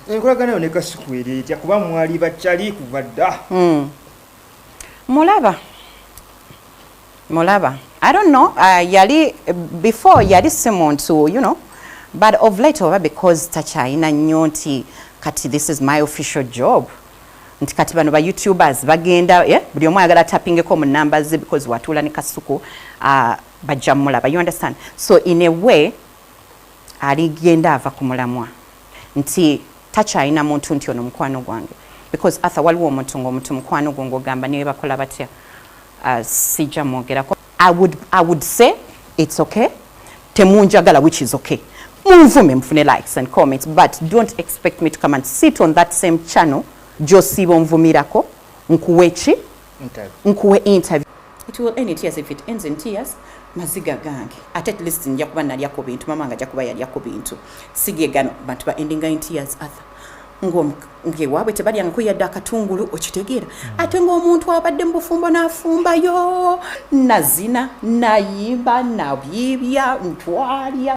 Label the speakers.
Speaker 1: Enkolagana yo ne Kasuku eri etya, kuba mwali bakyali kuva dda?
Speaker 2: Mulaba, mulaba, I don't know, yali before yali si muntu, but of late, oba because takyayina nnyo nti kati this is my official job, nti kati bano ba YouTubers bagenda, yeah? Buli omu ayagala tappingeko mu namba ze because watuula ne Kasuku, bajja mulaba, you understand? So in a way aligenda ava ku mulamwa nti takyalina muntu nti ono mukwano gwange, because Arthur, waliwo omuntu ng'omuntu mukwano gwo ng'ogamba niwe bakola batya, sijja mwogerako. I would say it's okay, temunjagala, which is okay, munvume, mufune likes and comments, but don't expect me to come and sit on that same channel gy'osiiba onvumirako nkuwe ki?
Speaker 1: Interview.
Speaker 2: Nkuwe interview. It will end in tears. If it ends in tears, maziga gange. Ate at least nja kuba nalyako bintu, mama nga ajja kuba yalyako bintu. Sige gano bantu ba endinga in tears, Arthur, ng'ewaabwe tebalyangako yadde akatungulu, okitegeera? Ate ng'omuntu abadde mu bufumbo n'afumbayo, nazina, nayimba, nabiibya, ntwalya.